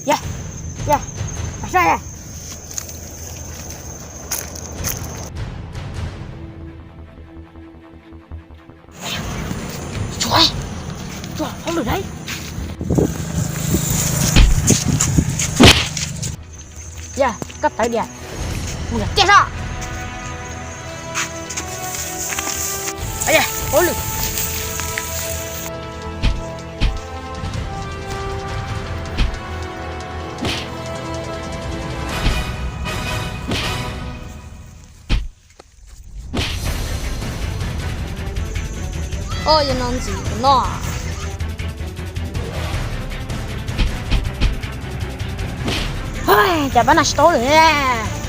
Ya, ya, mas sab ya. Tshuav, tshuav hauj lwm lauj. Yog koj tawv diam, mus yog tiaj soj. Hauj lwm. Oj, yog no ntxim tus no. Cas pab no tsis tau lawm.